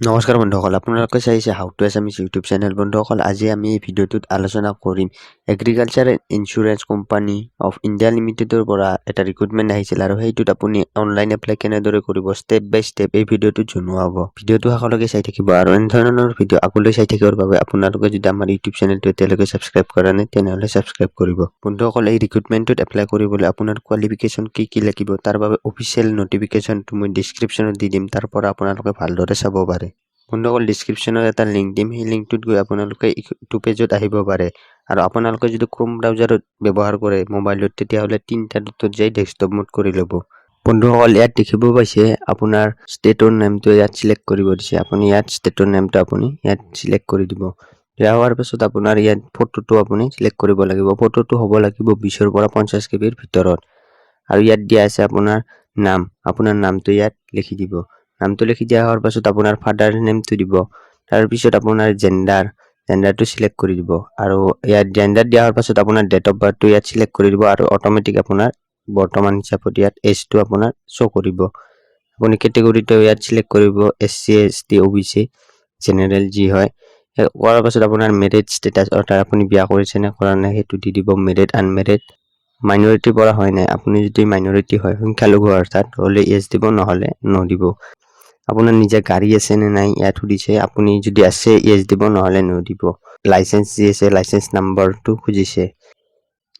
নমস্কাৰ বন্ধুসকল, আপোনালোকে চাইছে how to Assamese YouTube channel. বন্ধুসকল, আজি আমি এই ভিডিঅ'টোত আলোচনা কৰিম agriculture insurance company of India লিমিটেডৰ পৰা এটা ৰিক্ৰুটমেণ্ট আহিছিল আৰু সেইটোত আপুনি অনলাইন এপ্লাই কেনেদৰে কৰিব, ষ্টেপ বাই ষ্টেপ এই ভিডিঅ'টোত জনোৱা হ'ব। ভিডিঅ'টো শেষলৈকে চাই থাকিব আৰু এনেধৰণৰ ভিডিঅ' আগলৈ চাই থাকিবৰ বাবে আপোনালোকে যদি আমাৰ ইউটিউব চেনেলটো এতিয়ালৈকে ছাবস্ক্ৰাইব কৰা নাই, তেনেহ'লে ছাবস্ক্ৰাইব কৰিব। বন্ধুসকল, এই ৰিক্ৰুটমেণ্টটোত এপ্লাই কৰিবলৈ আপোনাৰ কোৱালিফিকেশ্যন কি কি লাগিব, তাৰ বাবে অফিচিয়েল নটিফিকেশ্যনটো মই ডিছক্ৰিপশ্যনত দি দিম। তাৰ পৰা আপোনালোকে ভালদৰে চাব পাৰে। বন্ধুসকল, ডিছক্ৰিপশ্যনত এটা লিংক দিম। সেই লিংকটোত গৈ আপোনালোকে ইটো পেজত আহিব পাৰে আৰু আপোনালোকে যদি ক্ৰোম ব্ৰাউজাৰত ব্যৱহাৰ কৰে মোবাইলত, তেতিয়াহ'লে তিনিটা ডটত যাই ডেস্কটপ মোড কৰি ল'ব। বন্ধুসকল, ইয়াত দেখিব পাইছে, আপোনাৰ ষ্টেটৰ নেমটো ইয়াত চিলেক্ট কৰিব দিছে। আপুনি ইয়াত ষ্টেটৰ নেমটো আপুনি ইয়াত চিলেক্ট কৰি দিব। দিয়া হোৱাৰ পাছত আপোনাৰ ইয়াত ফটোটো আপুনি চিলেক্ট কৰিব লাগিব। ফটোটো হ'ব লাগিব 20ৰ পৰা 50 কেবিৰ ভিতৰত। আৰু ইয়াত দিয়া আছে আপোনাৰ নাম। আপোনাৰ নামটো ইয়াত লিখি দিব। নামটো লিখি দিয়া হোৱাৰ পাছত আপোনাৰ ফাদাৰ নেমটো দিব। তাৰপিছত আপোনাৰ জেণ্ডাৰটো চিলেক্ট কৰি দিব আৰু ইয়াত জেণ্ডাৰ দিয়া হোৱাৰ পাছত আপোনাৰ ডেট অফ বাৰ্থটো ইয়াত চিলেক্ট কৰি দিব আৰু অট'মেটিক আপোনাৰ বৰ্তমান হিচাপত ইয়াত এজটো আপোনাৰ শ্ব' কৰিব। আপুনি কেটেগৰীটো ইয়াত চিলেক্ট কৰিব, এছ চি, এছ টি, অ' বি চি, জেনেৰেল যি হয়। কৰাৰ পাছত আপোনাৰ মেৰিড ষ্টেটাছ, অৰ্থাৎ আপুনি বিয়া কৰিছে নে কৰা নাই, সেইটো দি দিব। মেৰিড, আনমেৰিড, মাইনৰিটিৰ পৰা হয় নাই। আপুনি যদি মাইনৰিটি হয়, সংখ্যালঘু অৰ্থাৎ, হ'লে য়েছ দিব, নহ'লে ন' দিব। আপোনাৰ নিজা গাড়ী আছে নে নাই ইয়াত সুধিছে। আপুনি যদি আছে য়েছ দিব, নহ'লে ন' দিব। লাইচেঞ্চ যি আছে, লাইচেঞ্চ নাম্বাৰটো খুজিছে।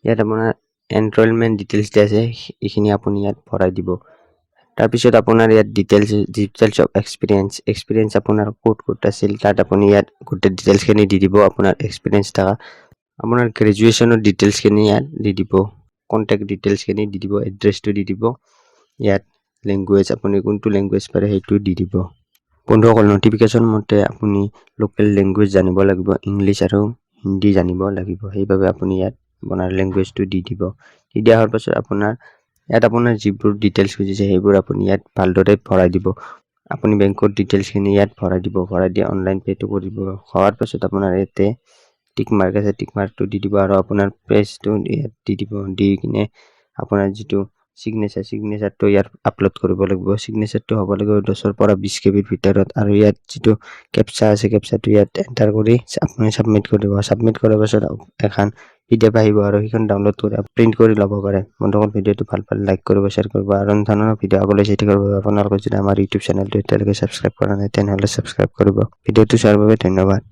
ইয়াত আপোনাৰ এনৰলমেণ্ট ডিটেইলছ দিয়া আছে, এইখিনি আপুনি ইয়াত ভৰাই দিব। তাৰপিছত আপোনাৰ ইয়াত details of experience. Experience আপোনাৰ ক'ত ক'ত আছিল, তাত আপুনি ইয়াত গোটেই ডিটেইলছখিনি দি দিব। আপোনাৰ এক্সপিৰিয়েঞ্চ থকা আপোনাৰ গ্ৰেজুৱেশ্যনৰ ডিটেইলছখিনি ইয়াত দি দিব। কণ্টেক্ট ডিটেইলছখিনি দি দিব, এড্ৰেছটো দি দিব। ইয়াত লেংগুৱেজ, আপুনি কোনটো লেংগুৱেজ পাৰে সেইটো দি দিব। বন্ধুসকল, নটিফিকেশ্যন মতে আপুনি লোকেল লেংগুৱেজ জানিব লাগিব, ইংলিছ আৰু হিন্দী জানিব লাগিব। সেইবাবে আপুনি ইয়াত আপোনাৰ লেংগুৱেজটো দি দিব। দি দিয়া হোৱাৰ পাছত আপোনাৰ ইয়াত আপোনাৰ যিবোৰ ডিটেইলছ খুজিছে, সেইবোৰ আপুনি ইয়াত ভালদৰে ভৰাই দিব। আপুনি বেংকৰ ডিটেইলছখিনি ইয়াত ভৰাই দিব। ভৰাই দি অনলাইন পে'টো কৰিব। হোৱাৰ পাছত আপোনাৰ ইয়াতে টিক মাৰ্ক আছে, টিক মাৰ্কটো দি দিব আৰু আপোনাৰ পেজটো ইয়াত দি দিব। দি কিনে আপোনাৰ যিটো ছিগনেচাৰ, ছিগনেচাৰটো ইয়াত আপলোড কৰিব লাগিব। ছিগনেচাৰটো হ'ব লাগিব 10ৰ পৰা 20 কেবিৰ ভিতৰত। আৰু ইয়াত যিটো কেপচা আছে, কেপচাটো ইয়াত এণ্টাৰ কৰি আপুনি ছাবমিট কৰিব। ছাবমিট কৰাৰ পাছত এখন পিডিএফ আহিব আৰু সেইখন ডাউনলোড কৰি প্ৰিণ্ট কৰি ল'ব পাৰে। বন্ধুসকল, ভিডিঅ'টো ভাল পালে লাইক কৰিব, শ্বেয়াৰ কৰিব আৰু এনেধৰণৰ ভিডিঅ' আগলৈ চাই থাকিবৰ বাবে আপোনালোকে যদি আমাৰ ইউটিউব চেনেলটো এতিয়ালৈকে ছাবস্ক্ৰাইব কৰা নাই, তেনেহ'লে ছাবস্ক্ৰাইব কৰিব। ভিডিঅ'টো চোৱাৰ বাবে ধন্যবাদ।